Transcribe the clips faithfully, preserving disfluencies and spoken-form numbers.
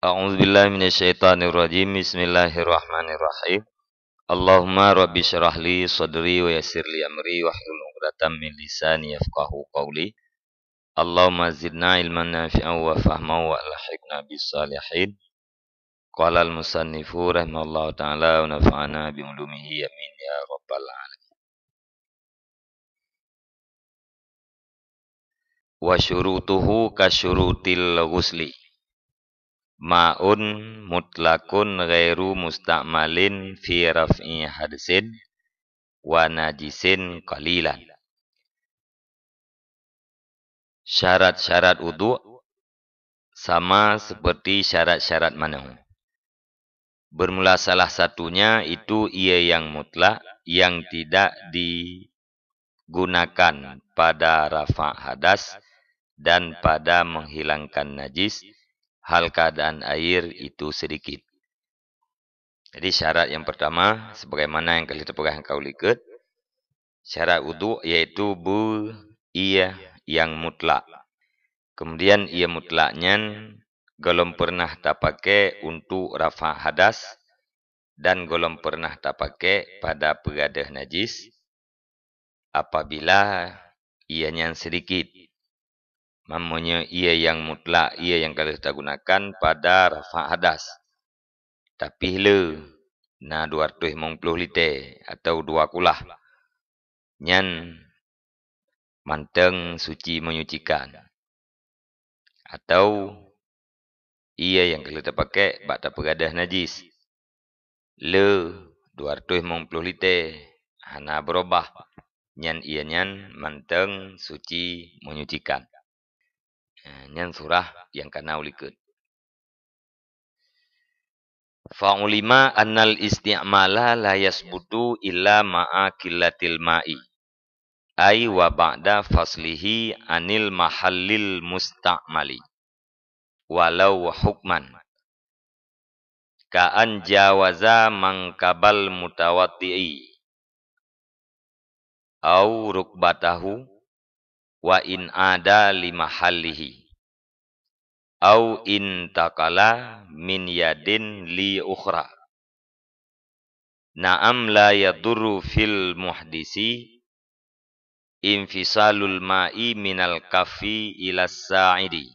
A'udzubillahi minasyaitonirrajim. Bismillahirrahmanirrahim. Allahumma rabbi syrah li sadri wa yassir li amri wahlul 'uqdatam min lisani yafqahu qawli. Allahumma zidna ilman nafi'an wa fahman wa alhiqna bis salihin. Qala al-musannifu rahimahullahu ta'ala wa nafa'ana bi ulumihi, amin ya rabbal alamin. Wa syurutuhu ka syurutil ghusli. Ma'un mutlaqun ghairu musta'malin fi raf'i hadsin wa najisin qalilan. Syarat-syarat udhu sama seperti syarat-syarat manoe. Bermula salah satunya itu ie yang mutlak yang tidak digunakan pada rafa' hadas dan pada menghilangkan najis, hal keadaan air itu sedikit. Jadi, syarat yang pertama, sebagaimana yang ka lheueh teupeugah ngon ka u likot, syarat udhu yaitu beu ie yang mutlak. Kemudian, ie mutlak nyan gohlom pernah tapakai untuk rafa' hadas dan gohlom pernah tapakai pada peugadeuh najis apabila ie nyan sedikit. Meunyoe ie nyang mutlak, ie nyang ka lheueh tagunakan pada rafa' hadas, tapi le na dua ratus limong ploh liter atau dua kulah, nyan mantong suci menyucikan. Atau ie nyang ka lheueh tapakai bak tapeugadeuh najis, le dua ratus limong ploh liter, hana beurubah, nyan ie nyan mantong suci menyucikan. Eh, nyan surah nyang ka na u likot. Fa'ulima annal isti'mala la yasbutu illa ma'a qillatil ma'i, ai wa ba'da faslihi anil mahallil musta'mali, walau hukman. Ka an jawaza mangkabal mutawaddi'i, au rukbatahu, wa in ada li mahallihi, au intaqala min yadin li ukhra. Na'am, la yadurru fil muhdisi infisalul ma'i minal kaffi ila sa'idi,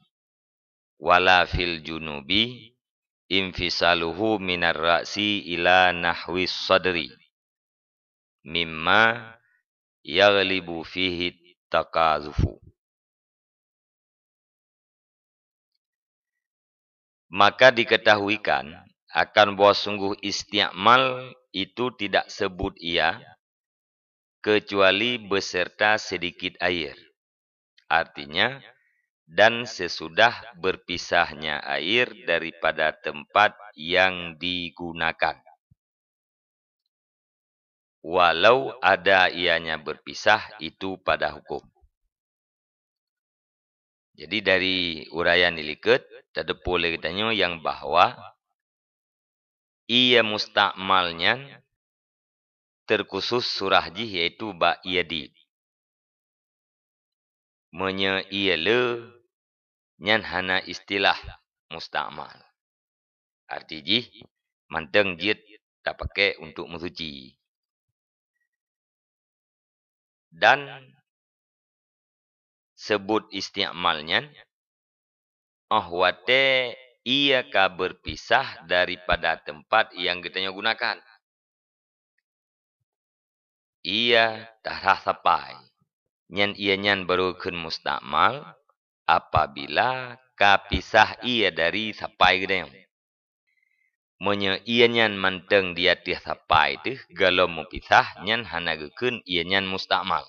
wala fil junubi infisaluhu minar ra'si ila nahwis sadri, mimma yaghlibu fihi takazufu. Maka diketahuikan akan bahwa sungguh isti'mal itu tidak sebut ia kecuali beserta sedikit air. Artinya, dan sesudah berpisahnya air daripada tempat yang digunakan. Walau ada ianya berpisah itu pada hukum. Jadi, dari uraian di likot, tateupeue lé geutanyoe nyang bahwa ie musta'mal nyan terkhusus surah jih, yaitu bak ie dit. Meunyoe ie le, nyan hana istilah musta'mal. Arti jih, mantong jeuet tapakai untuk meusuci. Dan seubut isti'mal nyan, óh watée ie ka beurpisah daripada teumpat nyang geutanyoe gunakan. Ie tarhah sapai. Nyan ie nyan barô kheun musta'mal apabila ka pisah ie dari sapai geutanyoe. Meunyoe ie nyan mantong di ateueh sapai teuh gohlom meupisah, nyan hana geukheun ie nyan musta'mal.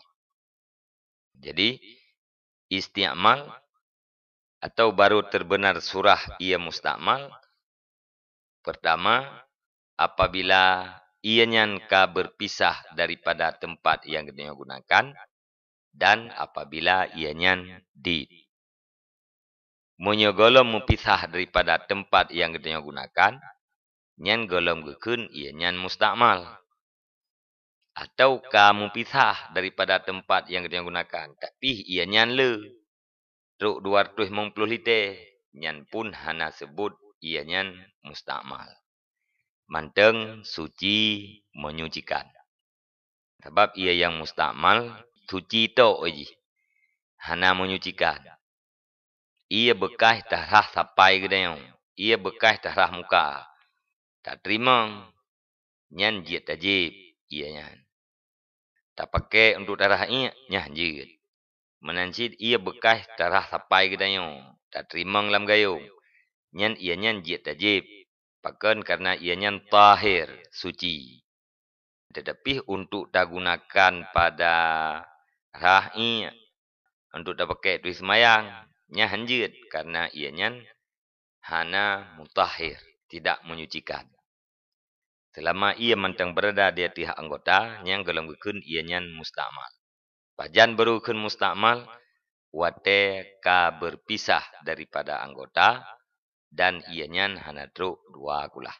Jadi, isti'mal atau baru terbenar surah ie musta'mal, pertama, apabila ie nyan ka beurpisah daripada teumpat nyang geutanyoe gunakan, dan apabila ie nyan dit. Meunyoe gohlom meupisah daripada teumpat nyang geutanyoe gunakan, nyan gohlom geukheun ie nyan musta'mal. Atau ka meupisah daripada teumpat nyang geutanyoe gunakan, tapi ie nyan le trok dua ratus limong ploh liter, nyan pun hana seubut ié nyan mustakmal. Mantong suci menyucikan. Sabab ié nyang mustakmal suci tok jih, hana menyucikan. Ié beukah tarhah sapai geutanyoe, ié beukah tarhah muka, tateurimong, nyan jeuet tajieb ié nyan. Tapakèk untuk tarhah ié, nyan jeuet. Meunan cit ié beukah tarhah sapai geutanyoe, tateurimong lam gayông, nyan ié nyan jeuet tajieb, pakon kareuna ié nyan tahir, suci. Tetapi untuk tagunakan pada rhah ié untuk tapakèk tuéh seumayang, nyan han jeuet, kareuna ié nyan hana mutahhir, tidak menyucikan. Seulama ié mantong beurada di ateueh anggota, nyan gohlom geukheun ié nyan mustakmal. Pajan baru geukheun mustakmal? Watèe ka beurpisah daripada anggota dan ié nyan hana trok dua kulah.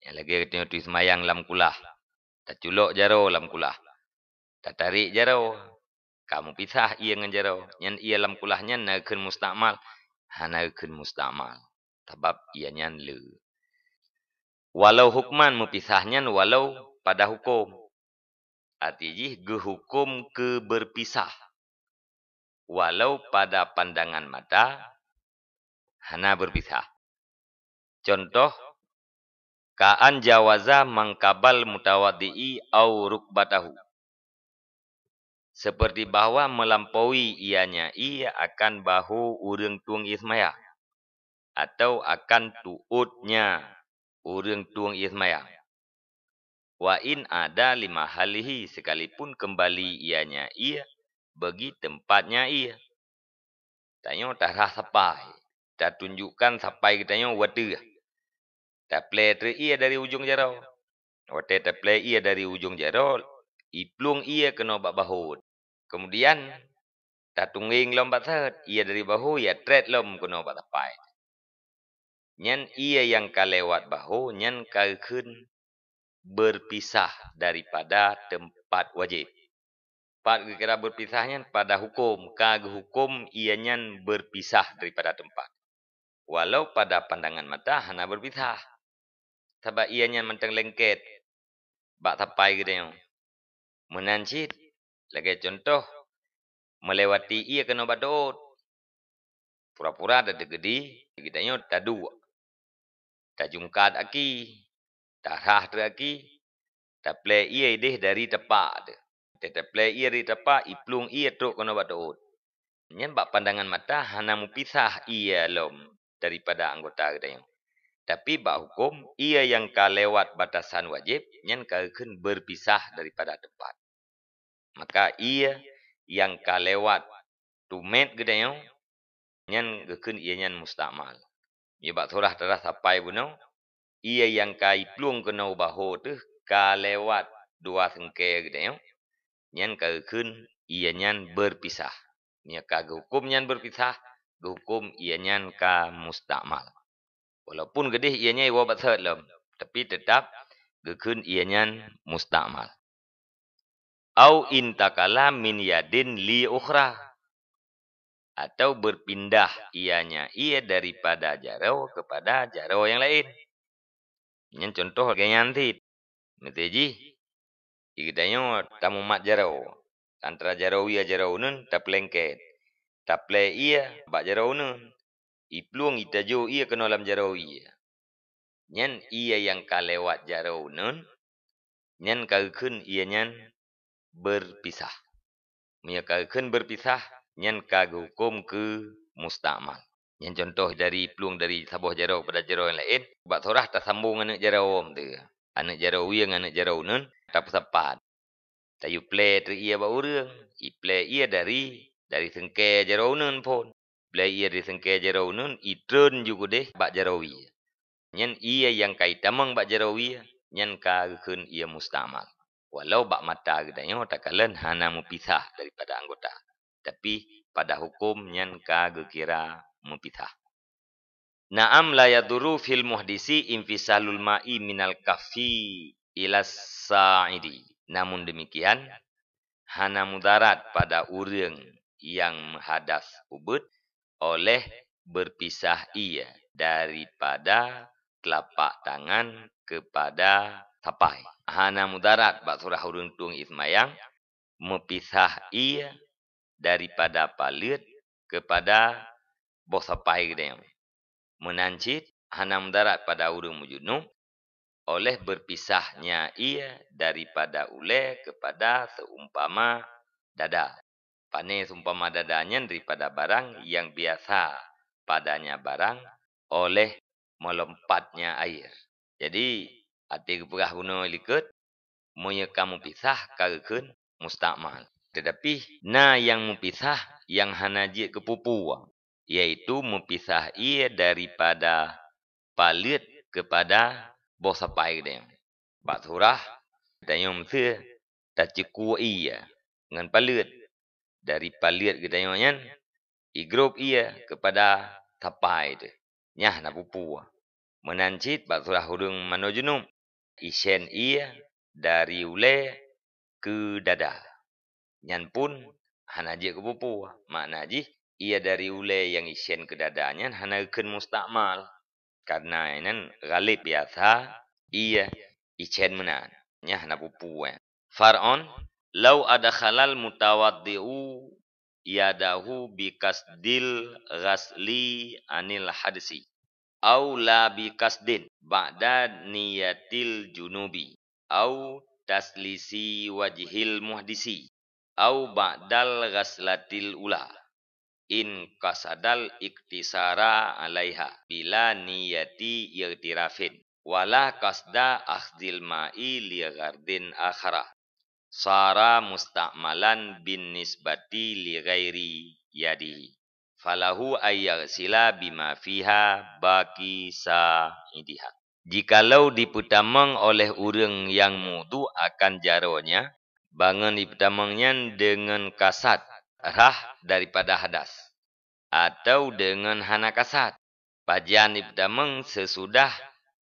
Nyang lagèe geutanyoe tuéh seumayang lam kulah, taculok jaroe lam kulah, tatarek jaroe, ka meupisah ié ngon jaroe, nyan ié lam kulah nyan na geukheun mustakmal? Hana geukheun mustakmal, sabab ié nyan le. Walau hukman meupisah nyan walau pada huköm, arti jih geuhuköm keu beurpisah. Walau pada pandangan mata hana beurpisah. Cuntoh, ka an jawaza mangkabal mutawaddi'i au rukbatahu. Seperti bahwa melampaui ianya ié akan bahu ureuëng tueng ié seumayang, atau akan tuotnya ureuëng tueng ié seumayang. Wa in ada limahalihi, sekalipun kembali ianya ié bagi tempatnya ié. Tanyoe tarhah sapai, tatunjukkan sapai geutanyoe u ateueh. Taplè treuk ié dari ujong jaroe. Watèe taplè ié dari ujong jaroe, iplueng ié keunoe bak bahô. Kemudian, tatunggeng lom bak seuhet, ié dari bahô ié trét lom keunoe bak sapai. Nyan ié nyang ka lewat bahô nyan ka geukheun beurpisah daripada teumpat wajéb. Pat geukira beurpisah nyan? Pada huköm, ka geuhuköm ié nyan beurpisah daripada teumpat. Walau pada pandangan mata hana beurpisah, sabab ié nyan mantong lengket bak sapai geutanyoe. Meunan cit, lagèe cuntoh, meulewati ié keunoe bak teuôt. Pura-pura tateukeudi, geutanyoe taduek, tajungkat aki, tarhah treuk aki, taplè ié ideh dari tapak teuh. Watèe taplè ié dari tapak, iplueng ié trok keunoe bak teuôt. Nyan bak pandangan mata hana meupisah ié lom daripada anggota geutanyoe. Tapi bak huköm, ié nyang ka lewat batasan wajéb, nyan ka geukheun beurpisah daripada teumpat. Maka ié nyang ka lewat tumét geutanyoe, nyan geukheun ié nyan mustakmal. Nyoe bak surah tarhah sapai bunoe, ié nyang ka iplueng keunoe u bahô teuh ka lewat dua seungkèe geutanyoe, nyan ka geukheun ié nyan beurpisah. Meunyoe ka geuhuköm nyan beurpisah, geuhuköm ié nyan ka mustakmal. Walaupun geudeh ié nyan iwoe bak seuhet lom, tapi teutap geukheun ié nyan mustakmal. Au intakala min yadin li ukhra, atau beurpindah ianya ié daripada jaroe keupada jaroe nyang laén. Nyan cuntoh lagèe nyan cit. Miseue jih, geutanyoe tamumat jaroe, antara jaroe wie jaroe uneuen tapeulengket, taplè ié bak jaroe uneuen, iplueng itajok ié keunoe lam jaroe wie. Nyan ié nyang ka lewat jaroe uneuen, nyan ka geukheun ié nyan beurpisah. Meunyoe ka geukheun beurpisah, nyan ka geuhuköm keu mustakmal. Nyan cuntoh dari plueng dari saboh jaroe keupada jaroe nyang laén, bak surah tasambong aneuk jaroe teuh. Aneuk jaroe wie ngon aneuk jaroe uneuen tapeusapat. Tayue plè treuk ié bak ureuëng, iplè ié dari, dari seungkèe jaroe uneuen phon. Plè ié dari seungkèe jaroe uneuen, itreun ju keudeh bak jaroe wie. Nyan ié nyang ka itamong bak jaroe wie, nyan ka geukheun ié mustakmal. Walau bak mata geutanyoe takalon hana meupisah daripada anggota, tapi pada huköm nyan ka geukira meupisah. Na'am, la yadhurru fil muhdisi infisalul ma'i minal kaffi ilas sa'idi. Namun demikian, hana mudarat pada ureuëng nyang meuhadas ubeuet oleh beurpisah ié daripada telapak tangan kepada sapai. Hana mudarat bak surah ureuëng tueng ie seumayang meupisah ie daripada paleuet kepada boh sapai geutanyoe. Meunan cit hana mudarat pada ureuëng meujunub oleh berpisahnya ie daripada ulée kepada seumpama dada. Pane seumpama dada nyan daripada barang nyang biasa padanya barang oleh melompatnya air. Jadi, até geupeugah bunoe likot, meunyoe ka meupisah ka geukheun mustakmal. Teutapi na nyang meupisah nyang hana jeuet keu peue-peue, yaitu meupisah ie daripada paleuet kepada boh sapai geutanyoe. Bak surah, geutanyoe meusé tacukue ie ngon paleuet. Dari paleuet geutanyoe nyan, igrob ie kepada sapai teuh. Nyan hana peue-peue. Meunan cit bak surah ureuëng manoe junub, isén ie dari ulée keu dada. Nyan pun hana jeuet keu peue-peue. Makna jih, ie dari ulée nyang isén keu dada nyan hana geukheun mustakmal. Karena nyan ghalib biasa ie isén meunan. Nyan hana peue-peue. Far'on, lau adkhalal mutawaddi'u yadahu bi qasdil ghasli anil hadsi, au la bi qasdin ba'da niyatil junubi, au taslisi wajhil muhdisi, au ba'dal ghaslatil ula, in qasadal iktisara alaiha bila niyati i'tirafin, wala qasda akhdil ma'i li ghardin akhara, sara musta'malan bin nisbati li ghairi yadihi, falahu ayyaghsila bima fiha baqi sa'idiha. Jikalau dipeutamong oleh ureuëng nyang meuwudu akan jaroe nyan, bangon jipeutamong nyan deungon kasat rhah daripada hadas, atau deungon hana kasat, pajan jipeutamong seusudah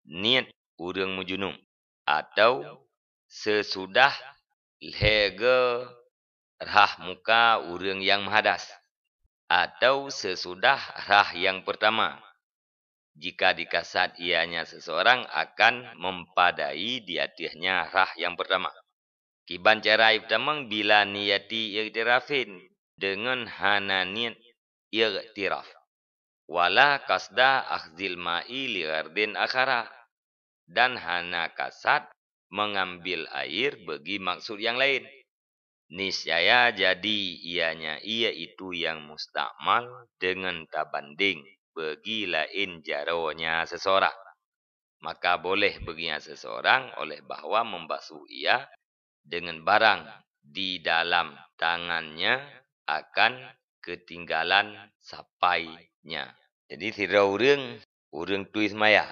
niet ureuëng meujunub, atau seusudah lhée geu rhah muka ureuëng nyang meuhadas, atau seusudah rhah nyang peurtama. Jika dikasat ianya seuseurang akan meupadai di ateueh nyan rhah nyang peurtama. Kiban cara jipeutamong bila niyati i'tirafin, deungon hana niet i'tiraf. Wala qasda akhdil ma'i li ghardin akhara, dan hana kasat mengambil air bagi maksud nyang laén. Niscaya jadi ianya ie itu nyang mustakmal deungon tabandeng bagi laén jaroe nyan seuseurang. Maka boleh bagi nyan seuseurang oleh bahwa membasuh ie deungon barang di dalam tangannya akan keutinggalan sapainya. Jadi, sidroe ureuëng, ureuëng tui seumayang,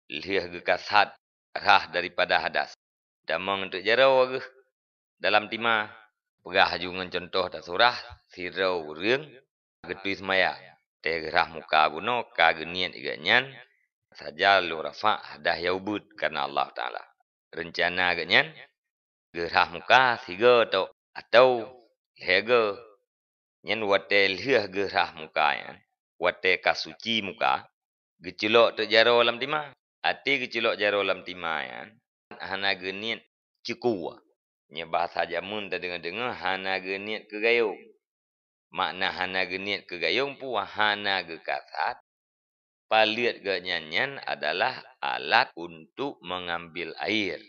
lheueh geukasat rhah daripada hadas, tamong teuk jaroe geuh dalam tima. Peugah laju ngon cuntoh tasurah, sidroe ureuëng geutui seumayang, teuh geurhah muka bunoe ka geuniet geuh nyan saja lôn rafa' hadas nyang ubit kareuna Allah Taala. Reuncana geuh nyan geurhah muka sigoe tok atau lhée goe. Nyan watée lheueh geurhah muka nyan, watée ka suci muka, geuculok teuk jaroe lam tima. Até geuculok jaroe lam tima nyan, hana geuniet cukue. Nyoe bahasa jameun tadeungoe-deungoe, hana geuniet keu gayong. Makna hana geuniet keu gayong peue? Hana geukasat paleuet geuh nyan, nyan adalah alat untuk mengambil air.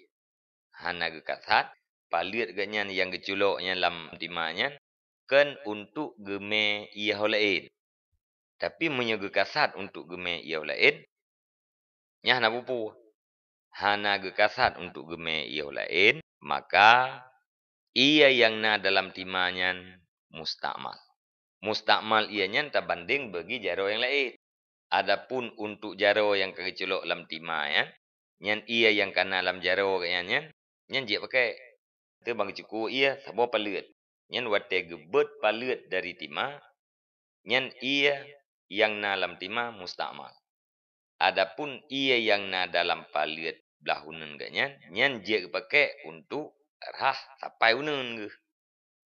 Hana geukasat paleuet geuh nyan nyang geuculok nyan lam tima nyan kon untuk geumé ie laén. Tapi meunyoe geukasat untuk geumé ie laén, nyan hana peue-peue. Hana geukasat untuk geumé ie laén, maka ie nyang na dalam tima nyan mustakmal. Mustakmal ie nyan tabandeng bagi jaroe nyang laén. Adapun untuk jaroe nyang ka geuculok lam tima nyan, nyan ie nyang ka na lam jaroe geuh nyan, nyan, nyan jeuet pakè. Teuh ban geucukue ie saboh paleuet. Nyan watée geubeuet paleuet dari tima, nyan ie nyang na lam tima mustakmal. Adapun ie nyang na dalam paleuet blah uneun geuh nyan, nyan jeuet geupakè untuk rhah sapai uneun geuh.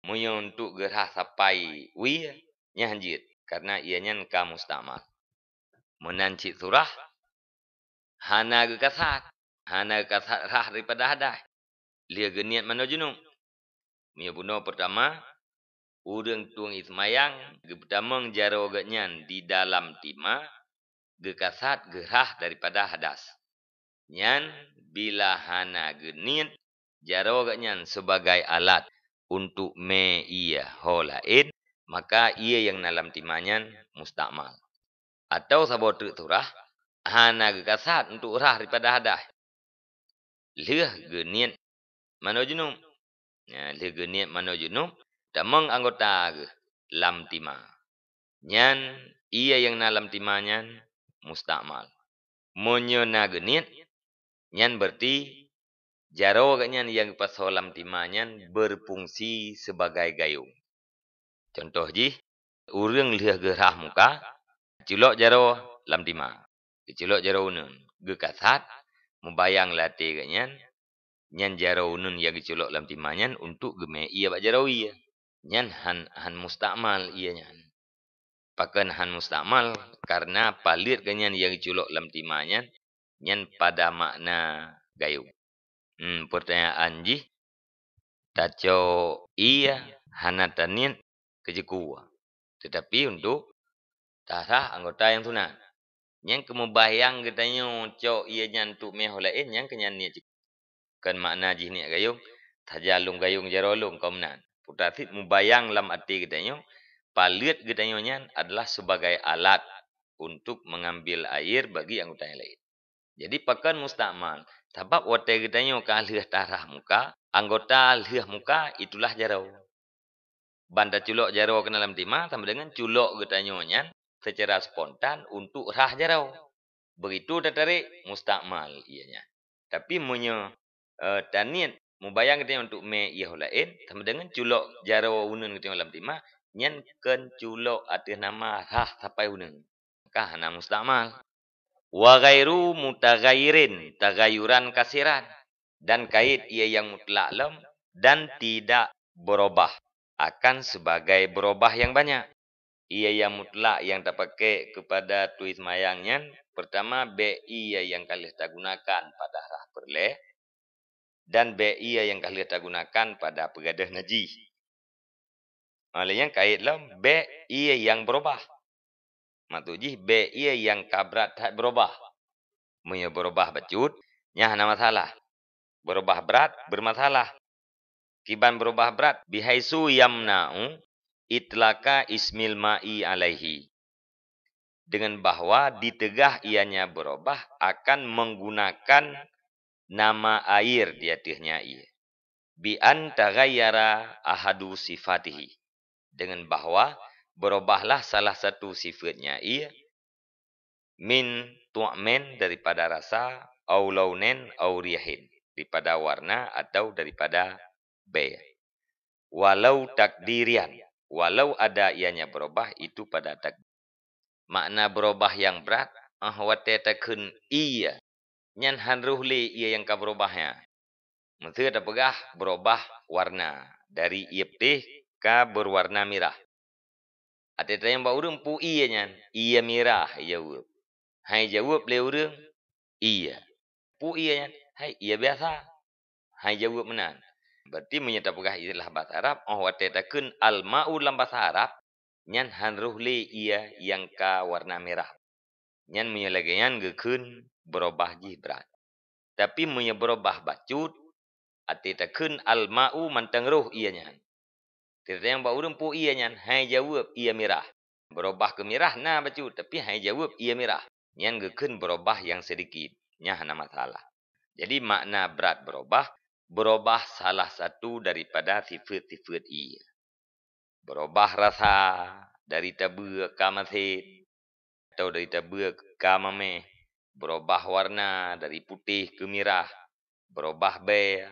Meunyoe untuk geurhah sapai wie, nyan han jeuet, kareuna ie nyan ka mustakmal. Meunan cit surah, hana geukasat, hana geukasat rhah daripada hadaih. Lheueh geuniet manoe junub. Meunyoe bunoe peurtama, ureuëng tueng ie seumayang geupeutamong jaroe geuhnyan di dalam tima, geukasat geurhah daripada hadas. Nyan bila hana geuniet jaroe geuhnyan sibagai alat untuk mé ie ho laén, maka ie nyang na lam tima nyan mustakmal. Atawa saboh treuk surah, hana geukasat untuk rhah daripada hadaih. Lheueh geuniet manoe junub. Nah, lheueh geuniet manoe junub, tamong anggota geuh lam tima. Nyan, ie nyang na lam tima nyan mustakmal. Meunyoe na geuniet, nyan berarti jaroe geuhnyan nyang geupasoe lam tima nyan beufungsi sibagai gayong. Cuntoh jih, ureuëng lheueh geurhah muka, culok jaroe lam tima. Geuculok jaroe uneun, geukasat, mubayang lam até geuhnyan, nyan jaroe uneun nyang geuculok lam tima nyan untuk geumé ie bak jaroe ie. Nyan han, han mustakmal ie nyan. Pakon han mustakmal? Karena paleuet geuhnyan nyang geuculok lam tima nyan, nyan pada makna gayong. Hmm, peurtanyaan jih, tacok ie hana taniet keu jikue, teutapi untuk tarhah anggota nyang sunat. Nyang keu mubayang geutanyoe cok ie nyan untuk mé ho laén, nyang keu nyan niet jikue. Kon makna jih niet gayong, sajan lôn gayong jaroe lôn, kon meunan. Peue cit mubayang lam até geutanyoe, paleuet geutanyoe nyan adalah sebagai alat untuk mengambil air bagi anggota nyang laén. Jadi, pakon mustakmal? Sabab watée geutanyoe ka lheueh tarhah muka, anggota lheueh muka itulah jaroe. Ban taculok jaroe keunan lam tima sama dengan culok geutanyoe nyan secara spontan untuk rhah jaroe. Begitu tatarek, mustakmal ie nyan. Tapi meunyoe, eh, taniet mubayang geutanyoe untuk mé ie ho laén, sama dengan culok jaroe uneun geutanyoe lam tima, nyan kon culok ateueh nama rhah sapai uneun. Ka hana mustakmal. Wa ghairu mutaghayyirin taghayuran kasiran, dan kait ie nyang mutlak lom dan tidak berubah akan sebagai berubah yang banyak. Ie nyang mutlak nyang tapaké keupada tui seumayang nyan, peurtama, bék ie nyang ka lheueh tagunakan pada rhah peureulée, dan bék ie nyang ka lheueh tagunakan pada peugadôh najih. Óh lheueh nyan kait lom bék ie nyang beurubah. Maksud jih bék ie nyang ka brat that beurubah. Meunyoe beurubah bacut, nyan hana masalah. Beurubah brat, beureumasalah. Kiban beurubah brat, bihaisu yamna'u itlaqa ismil ma'i alaihi. Dengan bahwa diteugah ianya beurubah akan menggunakan nama air di ateueh nya ie. Bi an taghayyara ahadu sifatihi. Dengan bahwa beurubahlah salah satu sifeutnya ie, min tu'min daripada rasa, au launin au rihin, daripada warna atau daripada bée. Walau takdirian, walau ada ianya beurubah itu pada takdir. Makna beurubah nyang brat, óh watée takheun ie, nyan han rhoh lé ie nyang ka beurubah nyan. Meuseu tapeugah beurubah warna, dari ie putéh ka beuwarna mirah. Watée tanyong bak ureuëng peue ie nyan, ie mirah, jaweueb. Hai jaweueb lé ureuëng, ie. Peue ie nyan, hai ie biasa. Hai jaweueb meunan. Berarti meunyoe tapeugah istilah basa Arab, óh watée takheun al-ma'u lam basa Arab, nyan han rhoh lé ie nyang ka warna mirah. Nyan meunyoe lagée nyan geukheun beurubah jih brat. Tapi meunyoe beurubah bacut, watée takheun al-ma'u mantong rhoh ie nyan. Teuntang bak ureuëng peue ie nyan, hai jaweueb ie mirah. Beurubah keu mirah na bacut, tapi hai jaweueb ie mirah. Nyan geukheun beurubah nyang seudikit, nyan hana masalah. Jadi makna brat beurubah, beurubah salah satu daripada sifeut-sifeut ie. Beurubah rasa dari tabeue ka maset, atau dari tabeue ka maméh, beurubah warna dari putéh keu mirah, beurubah bée,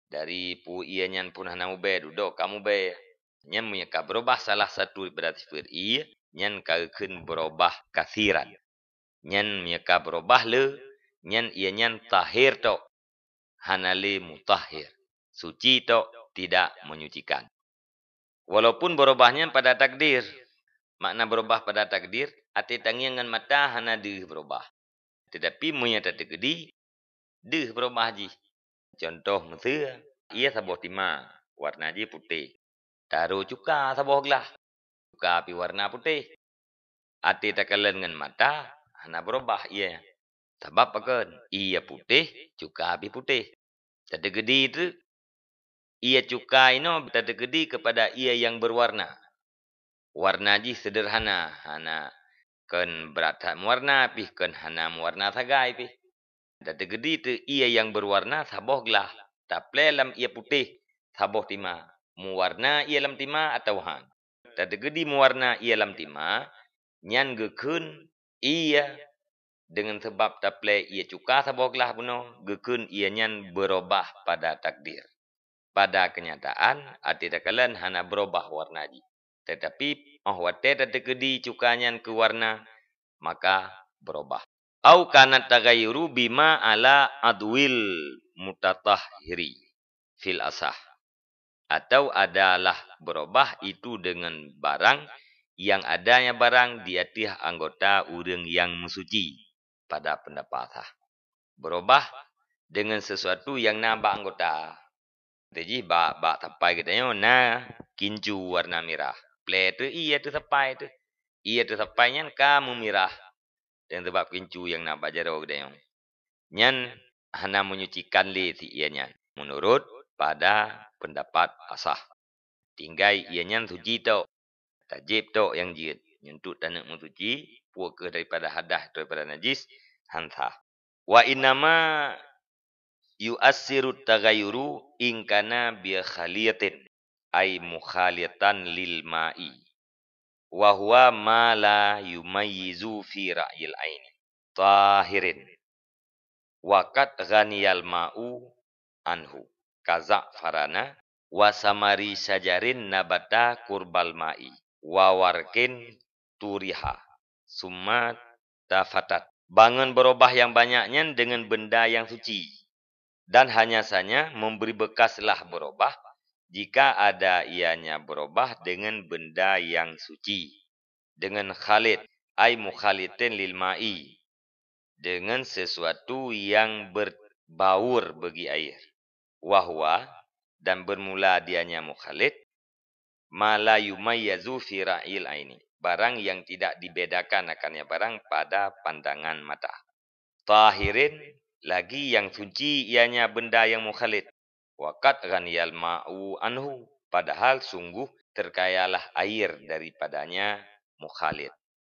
dari peue ie nyan phon hana mubée dudoe ka mubée. Nyan meunyoe ka beurubah salah satu daripada sifeut ie, nyan ka geukheun beurubah kasiran. Nyan meunyoe ka beurubah le, nyan ie nyan tahir tok, hana lé mutahhir, suci tok, tidak menyucikan. Walaupun beurubah nyan pada takdir, makna beurubah pada takdir, até tangieng ngon mata hana deuh beurubah. Teutapi meunyoe tateukeudi, deuh beurubah jih. Cuntoh miseue, ié saboh tima, warna jih putéh. Taru cuka saboh glah, cuka pih warna putéh. Até takalon ngon mata, hana beurubah ié. Sabab pakon? Ié putéh, cuka pih putéh. Tateukeudi teuk, ié cuka inoe tateukeudi keupada ié nyang beurwarna. Warna jih seudeurhana, hana kon brat that meuwarna pih, kon hana meuwarna sagai pih. Tateukeudi teuk ié nyang beurwarna saboh glah, taplé lam ié putéh saboh tima, meuwarna ié lam tima atawa han. Tateukeudi meuwarna ié lam tima, nyan geukheun ié deungon sabab taplé ié cuka saboh glah bunoe, geukheun ié nyan beurubah pada takdir. Pada keunyataan, até takalon hana beurubah warna jih. Teutapi, óh watée tateukeudi cuka nyan keu warna, maka beurubah. Au kanat taghayyuru bima ala adwil mutatahhiri fil asah. Atau adalah beurubah itu deungon barang nyang adanya barang di ateueh anggota ureuëng nyang meusuci pada peundapat asah. Beurubah deungon sesuatu nyang na bak anggota. Teuh jih bak, bak sapai geutanyoe na kincu warna mirah. Plé teuh ié teuh sapai teuh. Ié teuh sapai nyan ka meumirah. Dan sabab kincu nyang na bak jaroe geutanyoe. Nyan hana menyucikan lé si ié nyan, meunurot pada peundapat asah. Tinggai ié nyan suci tok, tajéb tok nyang jeuet. Nyan untuk taneuk meusuci, peue keuh daripada hadas, daripada najis, han sah. Wa innama yu'assiru taghayyuru in kana bi khaliyatin, ay mukhalitan lil ma'i. Wa huwa ma la yumayyizu fi ra'yil aini tahirin. Wa qad ghaniyal ma'u anhu. Ka za'farana wa samari syajarin nabata qurbal ma'i. Wa warqin turiha. Summa tafatat. Bangon beurubah nyang banyak nyan deungon benda nyang suci. Dan hanya saja memberi bekaslah beurubah, jika ada ianya beurubah deungon benda nyang suci. Deungon khalid, ay mukhalitin lil ma'i. Deungon sesuatu nyang berbaur bagi air. Wa huwa, dan bermula dianya mukhalid, ma la yumayyazu fi ra'yil aini, barang yang tidak dibedakan akannya barang pada pandangan mata. Tahirin, lagi yang suci ianya benda yang mukhalid. Wa qad ghaniyal ma'u anhu, padahal sungguh terkayalah air daripadanya mukhalid.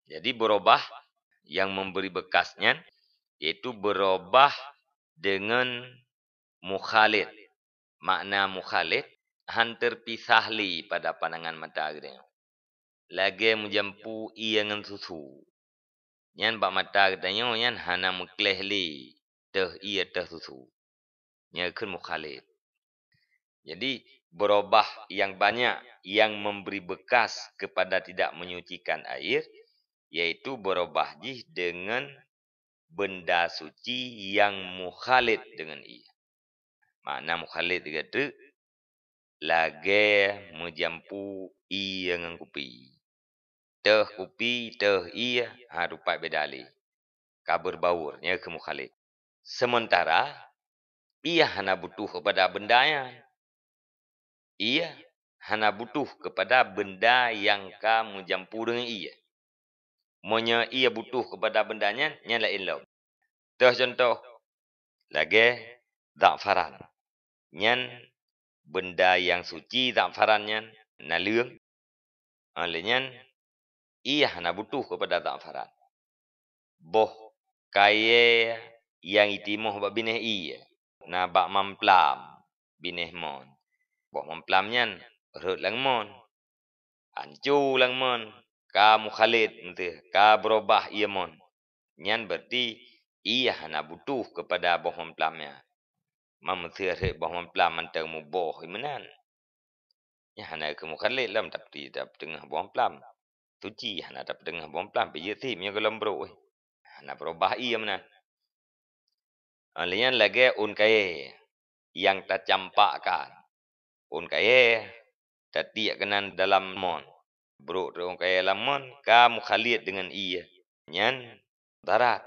Jadi beurubah yang memberi bekas nyan, yaitu beurubah deungon mukhalid. Makna mukhalid, han teupisah lé pada pandangan mata geutanyoe. Lagée meujampu ié ngon susu. Nyan bak mata geutanyoe nyan hana meukleh lé teuh ié teuh susu. Nyan kheun mukhalid. Jadi, beurubah yang banyak yang memberi bekas kepada tidak menyucikan air, yaitu beurubah jih deungon benda suci yang mukhalid deungon ié. Makna mukhalid geuteuk lagée meujampu ié ngon kupi. Teuh kupi, teuh ié, ha, rupat beda lé. Ka beurbaur, nyan kheun mukhalid. Sementara, ié hana butuh keupada benda nyan. Ié hana butuh keupada benda nyang ka meujampu deungon ié. Meunyoe ié butuh keupada benda nyan, nyan laén lom. Teuh cuntoh, lagée za'faran. Nyan benda nyang suci za'faran nyan, naleueng. Óh lheueh nyan, ié hana butuh keupada za'faran. Boh kayée nyang jitimoh bak binéh ié, na bak mamplam binéh mon. Boh mamplam nyan rhot lam mon. Anco lam mon, ka mukhalid, ka beurubah ié mon. Nyan berarti ié hana butuh keupada boh mamplam nyan. Ma meuseuh rhot boh mamplam mantong muboh meunan. Nyan hana kheun mukhalid lom, tapi tapeuteungoh boh mamplam. Suci hana tapeuteungoh boh mamplam, pih jeuet sim nyoe gohlom brok. Hana beurubah ié meunan. Óh lheueh nyan lagée ôn kayée nyang tacampakkan. Ôn kayée tatiek keunan dalam mon. Brok trok ôn kayèe lam mon ka mukhalét deungon ié, nyan darat.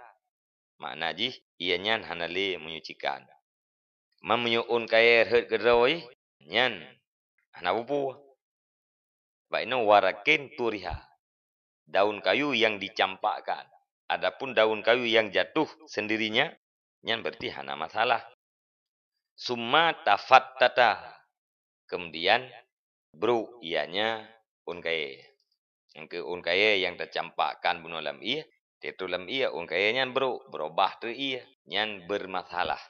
Makna jih, ié nyan hana lé menyucikan. Man meunyoe ôn kayèe rhot keudroe, nyan hana peue-peue. Bak inoe warakin turiha, daun kayu yang dicampakkan. Adapun daun kayu yang jatuh sendirinya, nyan berarti hana masalah. Summa tafattata, kemudian brok, ianya ôn kayèe. Nyang keu ôn kayèe nyang tacampakkan bunoe lam ié, teutrok lam ié, ôn kayèe nyan brok, beurubah trok ié, nyan bermasalah.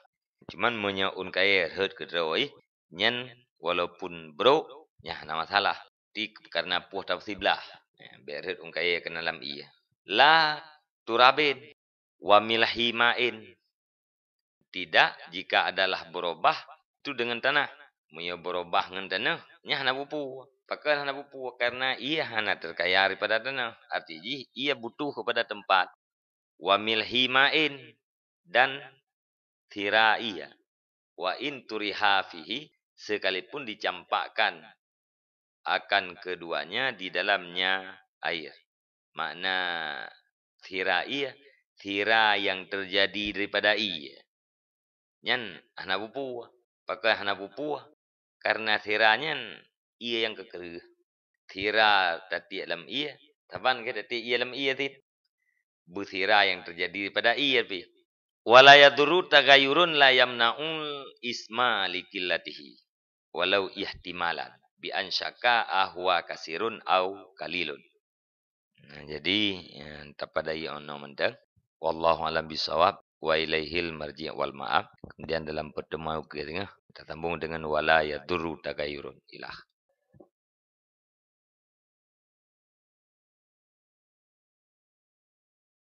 Cuman meunyoe ôn kayèe rhot keudroe, nyan walaupun brok, nyan hana masalah. Ti karena poh tabsiblah, ya, bèk rhot ôn kayèe keunan lam ié. La turabin wa milhi ma'in. Tidak jika adalah beurubah itu dengan tanah. Meunyoe beurubah ngon tanah, nyan hana peue-peue. Pakon hana peue-peue? Karena ié hana terkaya daripada tanah. Arti jih, ié butuh kepada tempat. Wa milhi ma'in, dan sira ié. Wa in turiha fihi, sekalipun dicampakkan akan keduanya di dalamnya air. Makna sira ié, sira yang terjadi daripada ié. Nyan hana peue-peue. Pakon hana peue-peue? Karena sira nyan ié nyang keukreuh. Sira tatiek lam ié, saban keu tatiek ié lam ié cit. Beusira yang terjadi daripada ié pih. Wala yadurru tagayurun la yamna'ul isma likillatihi, walau ihtimalan, bi an syakka ahwa kasirun au qalilun. Nah, jadi, eh, tapadai inoe mantong. Wallahu a'lam bishawab, wa ilaihil marji' wal ma'ab. Kemudian dalam pertemuan ukeue teungoh, kita sambung dengan wala yadurru tagayurun. Ilah.